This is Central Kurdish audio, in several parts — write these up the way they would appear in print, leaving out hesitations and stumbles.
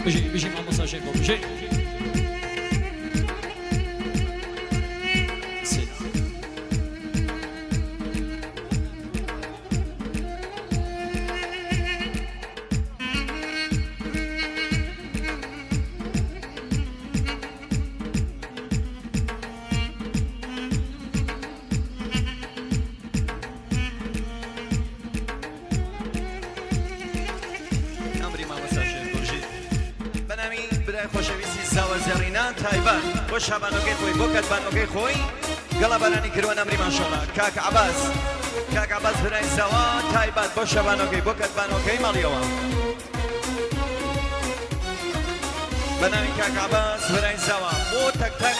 بژی بژی مامۆستا شێرکۆ بژی. ئەمری مامۆستا شێرکۆ ژیر بەناوی برای خۆشەویستی زاوە زێڕینە تایبەت بۆ شابانۆکەی خۆی بۆ کەتبانۆکەی خۆی گەڵابارانی کردوە نەمری ماشەڵا کاک عەباس کاک عەباس برای زاوا تایبەت بۆ شابانۆکەی بۆ کەتبانۆکەی ماڵیەوە بەناوی کاک عەباس برای زاوا بۆ تەک تەک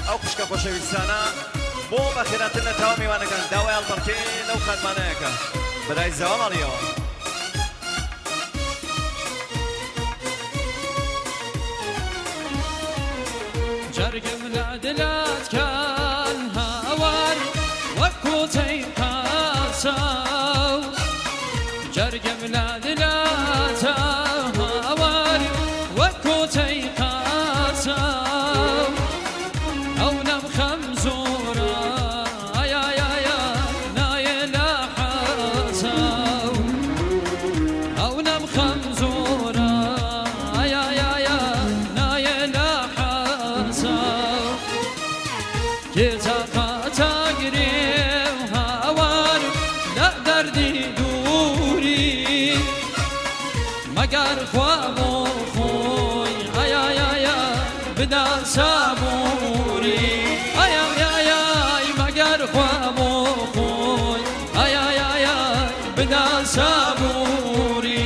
ئەو خوشکە خۆشەویستانە بۆ بەخێراتن لە تەواو میوانەکان داوای هەڵپەڕکێ لەو خانمانەیەکە برای زاوا ماڵیەوە. جەرگم لە دلات کان هاوار وەک کوتەی قاساو جەرگم لە دلات هاوار وەک کوتەی قاساو ئەو نەم خەم زۆرە ئای ئای ئای نایە لە حەساو ئەو نەم خەم زۆرە ئای ئای ئای نایە لە حەساو کێ تاقەتە گرێ و هاوار لە دەردی دووری مەگەر خوا بۆ خۆی ئای ئای ئای بدا سابووری ئای ئای ئای ئای مەگەر خوا بۆ خۆی ئای ئای ئای ئای بدا سابووری.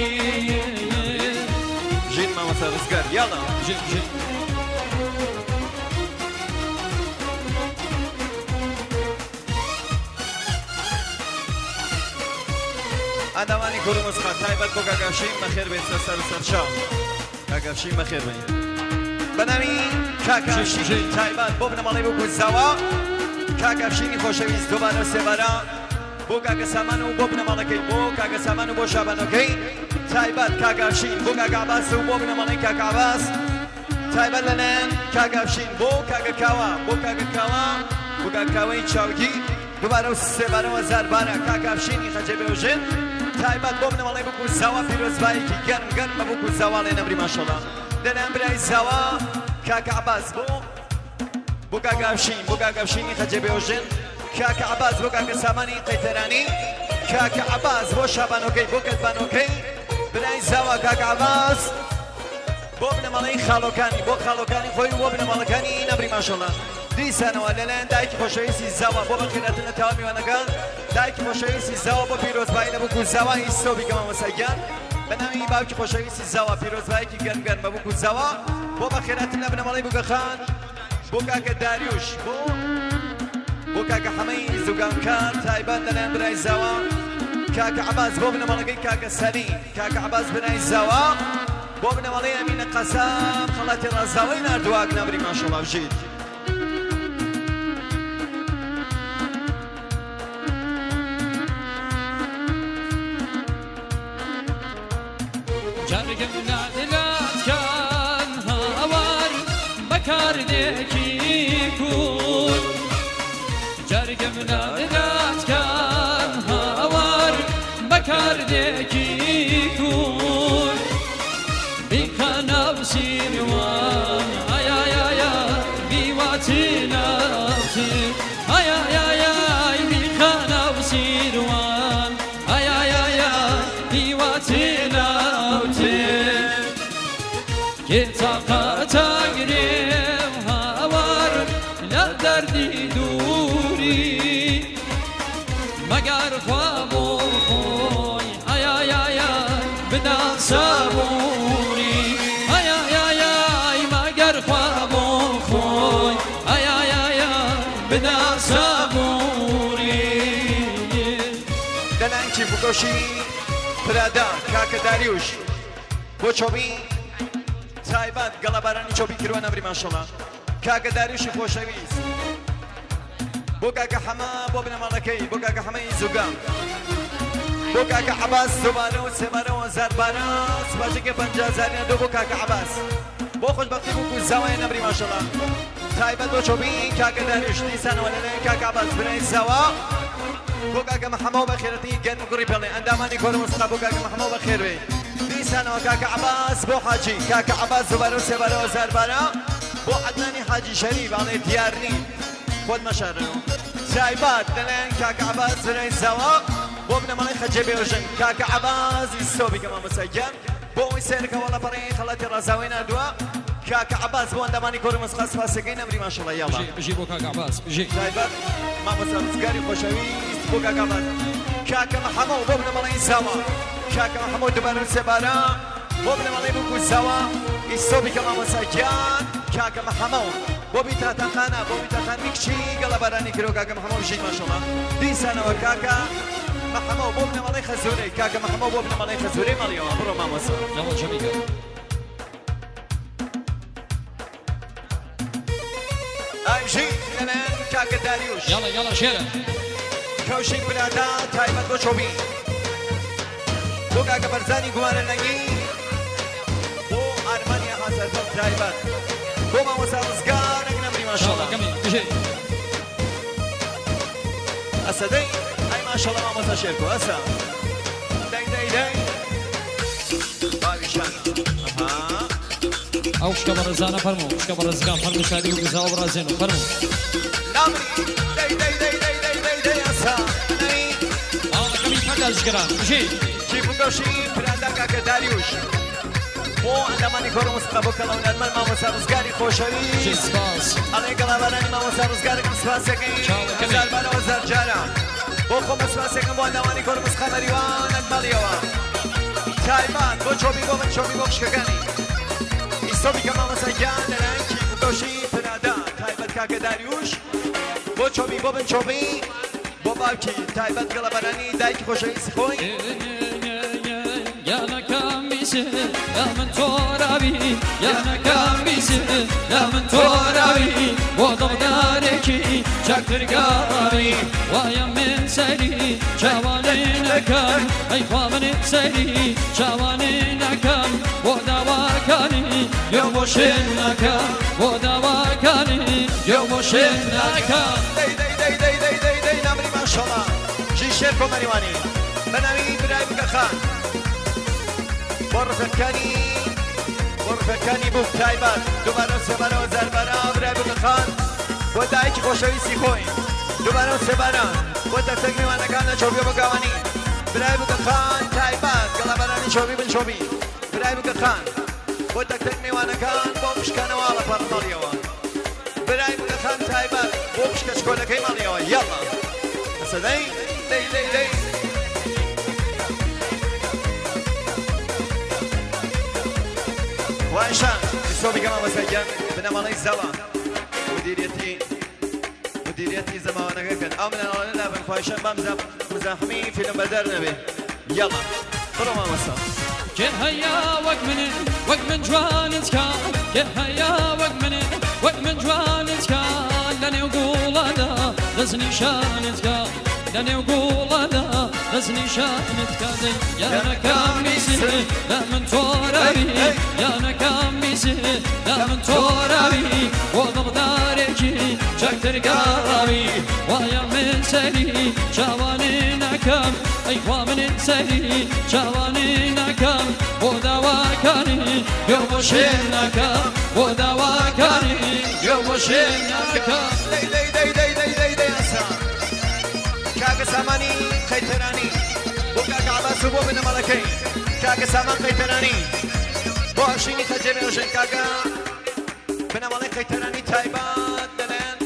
ژین مامۆستا ڕزگار یاڵا. ژین ژین. ئەندامانی کۆڕی مۆسیقا تایبەت بۆ کاک ئەفشین بەخێر بێن سەر سەر و سەر چاو کاک ئەفشین بەخێر بێن بە ناوی کاک ئەفشین تایبەت بۆ بنەماڵەی بووک و زاوا کاک ئەفشینی خۆشەویست دووبارە و سێبارە بۆ کاکە سامان و بۆ بنەماڵەکەی بۆ کاکە سامان و بۆ شابانەکەی تایبەت کاک ئەفشین بۆ کاک عەباس و بۆ بنەماڵەی کاک عەباس تایبەت لەلایەن کاک ئەفشین بۆ کاکە کاوە بۆ کاکە کاوە بۆ کاک کاوەی چاوگی دووبارە و سێبارە و هەزاربارە کاک ئەفشینی خەجێ بێوژن تایبەت بۆ بنەماڵەی بووک و زاوا پیرۆزبایەکی گەرم گەرم بە بووک و زاوا لێ نەمری ماشەڵا لەلایەن برای زاوا کاکە عەباس بۆ بۆ کاکە ئەفشین بۆ کاکە ئەفشینی خەجێ بێوژن کاکە عەباس بۆ کاکە سامانی قەیتەرانی کاکە عەباس بۆ شابانۆکەی بۆ کەتبانۆکەی برای زاوا کاکە عەباس بۆ بنەماڵەی خاڵۆکانی بۆ خاڵۆکانی خۆی و بۆ بنەماڵەکانی نەمری ماشەڵا دیسانەوە لەلایەن دایکی خۆشەویستی زاوا بۆ بەخێرهاتن لە تەواو میوانەکان دایکی خۆشەویستی زاوا بۆ پیرۆزبایی لە بووک و زاوا ئیستۆ بیکە مامۆستا گیان بە ناوی باوکی خۆشەویستی زاوا پیرۆزبایەکی گەرم گەرم بە بووک و زاوا بۆ بەخێرهاتن لە بنەماڵەی بووکەخان بۆ کاکە داریوش بۆ بۆ کاکە حەمەی زوگانکار تایبەت لەلایەن برای زاوا کاکە عەباس بۆ بنەماڵەکەی کاکە سەلیم کاکە عەباس برای زاوا بۆ بنەماڵەی ئەمینە قەساب خەڵاتی ڕازاوەی ناردووە نەمری ماشەڵا بژیت. جەرگم لە دلات کان هاوار بەکاردێکی کور جەرگم لە دلات کان هاوار بەکاردێکی کور بیخە ناو سیروان ئای ئای ئای بیواتی ناوتی ئای ئای ئای ئای بیخە ناو سیروان ئای ئای ئای بیواتی ناوتی کێ تاقەتە گرێ و هاوار لە دەردی دووری مەگەر خوا بۆ خۆی ئای ئای ئای ئای بدا سابووری ئای ئای ئای ئای مەگەر خوا بۆ خۆی ئای ئای ئای ئای بدا سابووری. لەلایەن کیفوکۆشی پرادا کاکە داریوش بۆ چۆبی تایبەت گەڵابارانی چۆبی کروە نەمری ماشەڵا کاکە داریوشی خۆشەویست بۆ کاکە حەمە بۆ بنەماڵەکەی بۆ کاکە حەمەی زوگام. بۆ کاکە عەباس دووبارە و سێبارە و هەزاربارە سپاسێکی 50 هەزاریان دۆ بۆ کاکە عەباس بۆ خۆشبەختی بووک و زاوای نەمری ماشەڵا تایبەت بۆ چۆبی کاکە داریوش دیسانەوە لەلایەن کاکە عەباس برای زاوا بۆ کاکە محەمە و بەخێرەتی گەرم و گوڕی پێڵێ ئەندامانی کۆرە مستقا بۆ کاکە محەمە و بەخێر بێ دیسانەوە کاکە عەباس بۆ حاجی کاکە عەباس دووبارە و سێبارە و هەزاربارە بۆ عەدنانی حاجی شەریف ئەڵێ دیار نی خۆت مەشارەوە تایبەت لەلایەن کاکە عەباس برای زاوا بۆ بنەماڵەی خەجێ بێوژن کاکە عەباس ئیستۆ بیکە مامۆستا گیان بۆ ئەوەی سەیرکە وەڵا پەڕی خەڵاتی ڕازاوەی ناردووە کاکە عەباس بۆ ئەندامانی کۆڕی مۆسیقا سپاسەکەی نەمری ماشەڵا یاڵا بژی بژی بۆ کاک عەباس بژی. تایبەت مامۆستا ڕزگاری خۆشەویست بۆ کاکە عەباس کاکە محەمەو بۆ بنەماڵەی زاوا کاکە محەمەو دووبارە و سێبارە بۆ بنەماڵەی بووک و زاوا ئیستۆ بیکە مامۆستا گیان کاکە محەمەو بۆ بیتاتەخانە بۆ بیتاخانمی کچی گەڵەبارانی کرۆ کاکە محەمەو بژیت ماشەڵا دیسانەوە کاکە محەمەو بۆ بنەماڵەی خەزورەی کاکە محەمەو بۆ بنەماڵەی خەزورەی ماڵیەوە بڕۆ مامۆستا. یاڵا جەمیلە. ئای بژی لەلایەن کاکە داریوش. یاڵا یاڵا شێرە. کەوشی برادا تایبەت بۆ چۆبی بۆ کاکە بەرزانی گومانە لەنگی بۆ ئارمانی ئاها سەرپەل تایبەت بۆ مامۆستا ڕزگار نەمری ماشەڵا. چاوەکەمی بژی. ئەسەدەی ئەی ماشەڵا مامۆستا شێرکۆ ئەسا دەی دەی دەی باویشان ئەها. ئەو خوشکە بەڕێزانە فەرموو خوشکە بەڕێزەکان فەرموو شادی و گوزاوە بڕازێن و فەرموو. نامری دەی دەی دەی دەی دەی دەی دەی ئەسا دەی. ماڵەکەمی پەردە ژگران بژی. کیف و کەوشی پرادا کاکە داریوش بۆ ئەندامانی کۆڕ موسیقا بۆ کەڵە هونەرمەند مامۆستا ڕزگاری بژی خۆشەویست سپاس. ئەڵێ گەڵابارانی مامۆستا ڕزگارەکەم سپاسەکەی چاوەکەمی. هەزار بارە هەزار جارە بۆ خۆم سپاسەکەم بۆ ئەندامانی کۆڕ موسیقا مەریوان ئەکمەڵیەوە تایبەت بۆ چۆبی بۆ من چۆبی بۆ خوشکەکانی ئیستۆبی کە مامۆستا گیان لەلایەن کیف و کەوشی پرادا تایبەت کاکە داریوش بۆ چۆبی بۆ من چۆبی بۆ باوکی تایبەت گەڵەبەرانی دایکی خۆشەویستی خۆی. یانەکەم بیسێ لە من تۆراوی یانەکەم بیسێ لە من تۆراوی بۆ دڵدارێکی چاکتر گەڕاوی وایە من سەری چاوانێ نەکەم ئەی خوا من سەری چاوانێ نەکەم بۆ داواکانی گوێ بۆ شێن نەکەم بۆ داواکانی گوێ بۆ شێن نەکەم. دەی دەی دەی دەی دەی دەی دەی نامری ماشەڵا ژی شێرکۆ مەریوانی بە ناوی برای بکە خان بۆ ڕفێکانی بۆ ڕفێکانی بووک تایبەت دووبارە و سێبارە و زاربارە برای بکە خان بۆ دایکی خۆشەویستی خۆی دووبارە و سێبارە بۆ تەک تەک میوانەکان لە چۆبی بۆ گاوانی برای بکە خان تایبەت گەڵابارانی چۆبی بن چۆبی برای بکە خان بۆ تەک تەک میوانەکان بۆ پشکانەوە پەڕ ماڵیەوە برای بکە خان تایبەت بۆ پشکە چکۆلەکەی ماڵیەوە یاڵا ئەسەدەی دەی دەی دەی وایشان ئیسۆ بیکە مامۆستا گیان بنەماڵەی زاوا مدیریەتی مدیریەتی زەماوانەکە کەن ئەو مناڵانە لابن خواهشان بام مزاحمی فیلم بەدەر نەبێ یاڵا بڕۆ مامۆستا. کێ هەیە وەک من وەک من جوانت کا کێ هەیە وەک من وەک من جوانت کا لەنێو گوڵەدا دەستنیشانت کا لەنێو گوڵەدا دەستنیشانت کا دەی یانەکەم بیسێ لە من تۆراوی یانەکەم بیسێ لە من تۆراوی بۆ دڵدارێکی چاکتر گەڕاوی وایە من سەری چاوانێ نەکەم ئەی خوا من سەری چاوانێ نەکەم بۆ داواکانی گوێ بۆ شێن نەکەم بۆ داواکانی گوێ بۆ شێن نەکەم. دەی دەی دەی دەی دەی دەی دەی ئەسا کاکە سامانی قەیتەرانی بۆ کاکە عەباس و بۆ بنەماڵەکەی کاکە سامان قەیتەرانی بۆ ئەفشینی خەجێ مێوژن کاکە بنەماڵەی قەیتەرانی تایبەت لەلایەن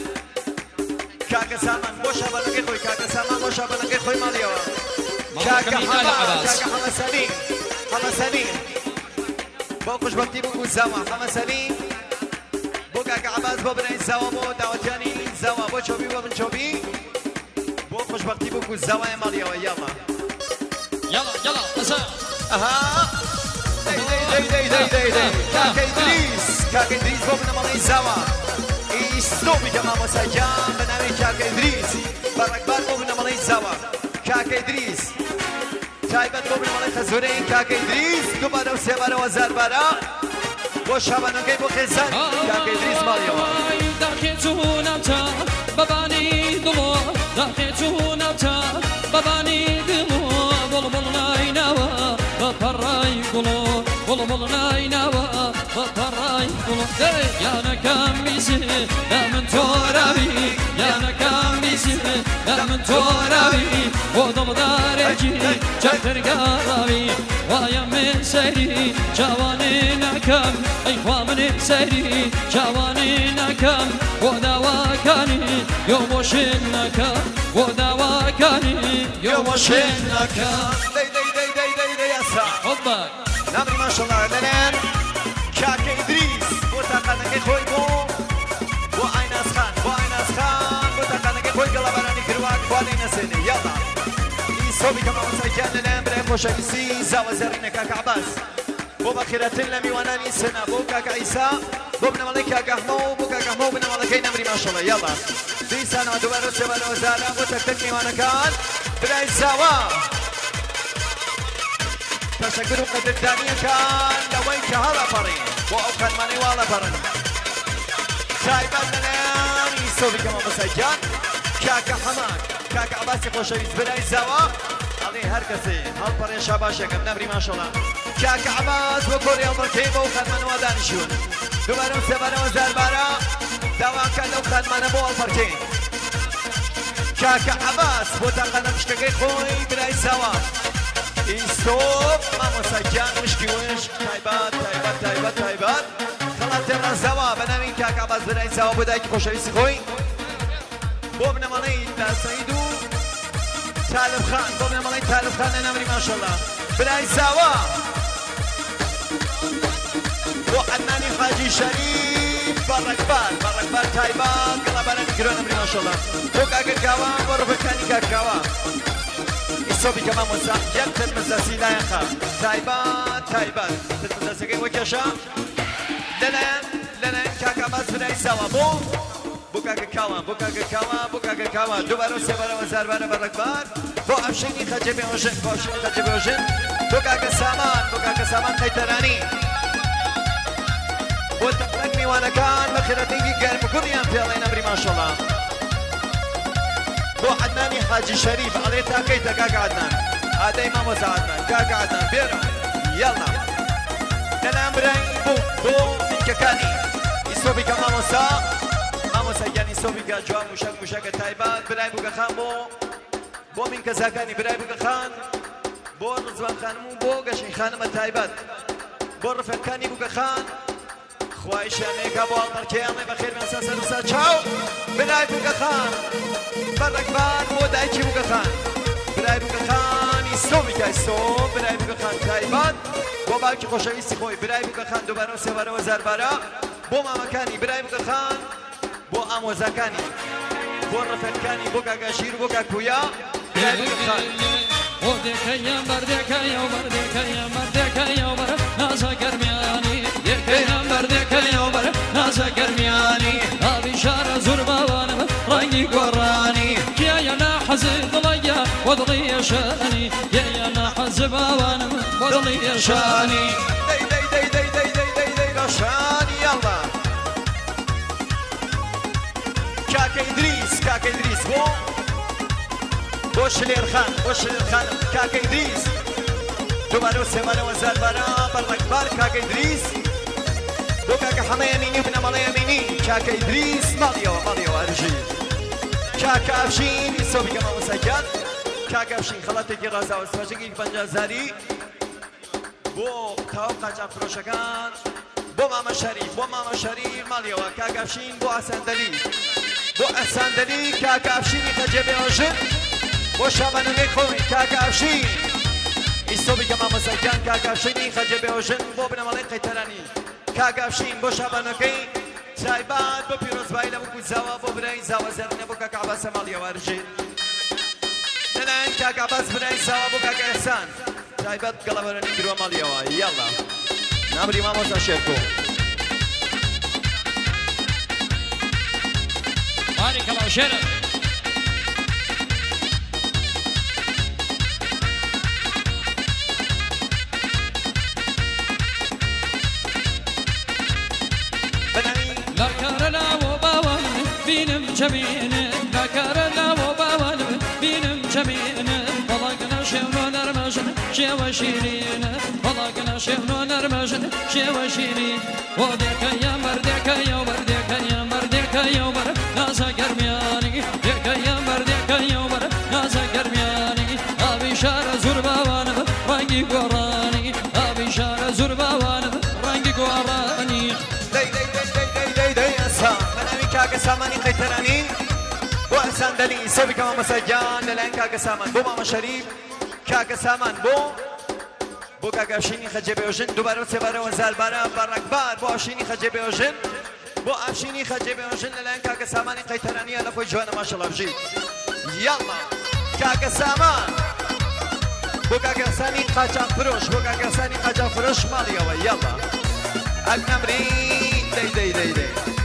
کاکە سامان بۆ شابانەکەی خۆی کاکە سامان بۆ شابانەکەی خۆی ماڵیەوە کاکە ماڵەکەمی کاکە حەمە عەباس. کاکە حەمە سەلیم حەمە سەلیم بۆ خوشبەختی بوو زاوا حەمە سەلیم بۆ کاکە عەباس بۆ برای زاوا بۆ داوەتیانی زاوا بۆ چۆبی بۆ بن چۆبی بۆ خۆشبەختی بوو زاوای ماڵیەوە یاڵا. یاڵا یاڵا ئەسا. ئەها دەی دەی دەی دەی دەی دەی دەی کاکە ئیدریس کاکە ئیدریس بۆ بنەماڵەی زاوا ئیستۆ بیکە مامۆستا گیان بە ناوی کاکە ئیدریس بە ڕەگبار بۆ بنەماڵەی زاوا کاکە ئیدریس. تایبەت بۆ بنەماڵەی خەزورەی کاکە ئیدریس دووبارە و سێبارە و هەزاربارە بۆ شابانەکەی بۆ خێزانی کاکە ئیدریس ماڵیەوە. داخێ چوونم تا بەبانی دڵۆ داخێ چوونم تا بەبانی دڵۆ بوڵبوڵ نایناوە بە پەڕای گوڵۆ بوڵبوڵ نایناوە بە پەڕای گوڵۆ دەی یانەکەم بیسێ لە من تۆراوی یانەکەم بیسێ لە من تۆراوی بۆ دڵدارێکی چاکتر گەڕاوی وایە من سەیری چاوانی ناکەم ئەی خوا منێ سەیری چاوانی ناکەم بۆ داواکانی یۆ بۆشێن ناکەم بۆ داواکانی یۆ بۆشێن ناکەم. دەی دەی دەی دەی دەی دەی ئەسا. هۆپا. نامری ماشەڵا لەلایەن کاکە ئیدریس بۆ تاقانەکەی خۆی بۆ بۆ ئایناز خان بۆ ئایناز خان بۆ تاقانەکەی خۆی گەڵابارانی کردوە کوا لێی نەسێنێ یاڵا ئی سۆبی کە مامۆستا گیان لەلایەن برای خۆشەویستی زاوە زێڕینە کاکە عەباس بۆ بەخێرهاتن لە میوانانی سنە بۆ کاکە عیسا بۆ بنەماڵەی کاکە ئەحمە و بۆ کاکە ئەحمە و بنەماڵەکەی نەمری ماشەڵا یاڵا دیسانەوە دووبارە سێبارەوە زارا بۆ تەک تەک میوانەکان برای زاوا تەشەکر و قەدردانیەکان لەوەی کە هەڵەپەڕین بۆ ئەو خانمانەی وا هەڵەپەڕن تایبەت لەلایەن سۆفی کە مامۆستا گیان کاکە حەمە کاکە عەباسی خۆشەویست برای زاوا ئەڵێ هەر کەسێ هەڵپەڕێ شاباشێکم نەمری ماشەڵا کاکە عەباس بۆ کۆری هەڵپەڕکێی بەو خانمانەوە دانیشتوون دووبارە و سێبارەوە زاربارە داواکە لەو خانمانە بۆ هەڵپەڕکێ کاکە عەباس بۆ تاقانە مشکەکەی خۆی برای زاوا ئیسۆف مامۆستا گیان مشکی وشک تایبەت تایبەت تایبەت تایبەت خەڵاتی ڕازاوە بە ناوی کاکە عەباس برای زاوا بۆ دایکی خۆشەویستی خۆی بۆ بنەماڵەی داسەید و تالب خان بۆ بنەماڵەی تالب خان لە نامری ماشەڵا برای زاوا بۆ عەدنانی حاجی شەریف بە ڕەگبار بە ڕەگبار تایبەت گەڵابارانی کرۆ نەمری ماشەڵا بۆ کاکە کاوە بۆ ڕفەکانی کاک کاوە ئیسۆبی کە مامۆستا یەک ترمزدەستی لایەخە تایبەت تایبەت ترمزدەستەکەی وەکێشە لەلایەن لەلایەن کاک عەباس برای زاوا بۆ بۆ کاکە کاوە بۆ کاکە کاوە بۆ کاکە کاوە دووبارە و سێبارە و هەزاربارە بە ڕەگبار بۆ ئەفشینی خەجێ بێوەژن بۆ ئەفشینی خەجێ بێوەژن بۆ کاکە سامان بۆ کاکە سامان قەیتەرانی بۆ تەقلەک میوانەکان بە خێراتێکی گەرم و گوڕیان پێڵێن ئەمری ماشەڵا بۆ عەدنانی حاجی شەریف ئەڵێ تا کەیتە کاکە عەدنان ئادەی مامۆستا عەدنان کاکە عەدنان بێرە یاڵا لەلایەن برای بۆ بۆ میتکەکانی ئیسۆبیکە مامۆستا مامۆستا گیان ئیسۆبیکە جوان موشەک موشەکە تایبەت برای بووکە خان بۆ بۆ مینکەزاکانی برای بووکە خان بۆ ڕزوان خانم و بۆ گەشین خانمە تایبەت بۆ ڕفەکانی بووکە خان خوایشیان لێکا بۆ هەڵپەڕکێیان ڵێ بەخێر بێن سەر سەر و سەر چاو برای بووکە خان بەڕەگبار بۆ دایکی بووکە خان برای بووکە خان ئیسۆ بیکە ئیسۆ برای بووکە خان تایبەت بۆ باوکی خۆشەویستی خۆی برای بووکە خان دووبارە و سێبارە و هەزاربارە بۆ مامەکانی برای بووکە خان بۆ ئامۆزاکانی بۆ ڕەفیقەکانی بۆ کاکە ژیر بۆ کاک پویا برای بووکە خان. دەی دەی دەی دەی دەی دەی دەی دەی بەشانی یاڵا. کاکە ئیدریس کاکە ئیدریس بۆ بۆ شلێر خان بۆ شلێر خانم کاکە ئیدریس دووبارە و سێبارە وەزاربارە بە ڕەگبار کاکە ئیدریس بۆ کاکە حەمەی ئەمینی و بنەماڵەی ئەمینی کاکە ئیدریس ماڵیەوە ماڵیەوە هەرژی کاکە ئەفشین ئیسۆبیکە مامۆستا گیان کاکە ئەفشین خەڵاتێکی ڕازاوە سپاچێکی 50 هەزاری بۆ تەواو قاچاخ فرۆشەکان بۆ مامە شەریف بۆ مامە شەریف ماڵیەوە کاک ئەفشین بۆ ئاسان دەلی بۆ ئەحسان دەلی کاک ئەفشینی خەجێ بێوەژن بۆ شابانەکەی خۆی کاک ئەفشین ئیستۆ بیکە مامۆستا گیان کاک ئەفشینی خەجێ بێوەژن بۆ بنەماڵەی قەیتەرانی کاک ئەفشین بۆ شابانەکەی تایبەت بۆ پیرۆزبایی لە وەکو زاوا بۆ برای زاوا زێڕینە بۆ کاک عەباسە ماڵیەوە ئەرژێت لەلایەن کاک عەباس برای زاوا بۆ کاک ئێحسان تایبەت گەڵەبەرەنی گروە ماڵیەوە یاڵا نامری مامۆستا شێرکۆ. بارکەڵا شێرە. چەبینێ ناکارە لاوە باوان بینم چەبینێ وەڵاگەنە شێونۆ نەرمەژن شێوە شیرینە وەڵاگەنە شێونۆ نەرمەژن شێوە شیرین بۆ دێکە یا مەردێکە یا مەردێکە یا مەردێکە یا مەر نازە گەرمیانی دێکە یا مەردێکە یا مەر نازە گەرمیانی ئاوی شارە زور باوانم ڕەنگی گۆڕانی ئاوی شارە زور باوانم ڕەنگی گۆڕانی. دەی دەی دەی دەی دەی دەی دەی ئەسا بە ناوی کاکە سامانی قەیتەرانی بۆ ئەسان دەلی سەبی کە مامۆستا گیان لەلایەن کاکە سامان بۆ مامە شەریف کاکە سامان بۆ بۆ کاکە ئەفشینی خەجێ بێوژن دووبارە و سێبارە وەزاربارە بە ڕەگبار بۆ ئەفشینی خەجێ بێوژن بۆ ئەفشینی خەجێ بێوژن لەلایەن کاکە سامانی قەیتەرانیە لە خۆی جوانە ماشەڵا بژیت یاڵڵا کاکە سامان بۆ کاکە ئەحسانی قاچاق فرۆش بۆ کاکە ئەحسانی قاچاق فرۆش ماڵیەوە یاڵڵا ئەک نەمری دەی دەی دەی دەی.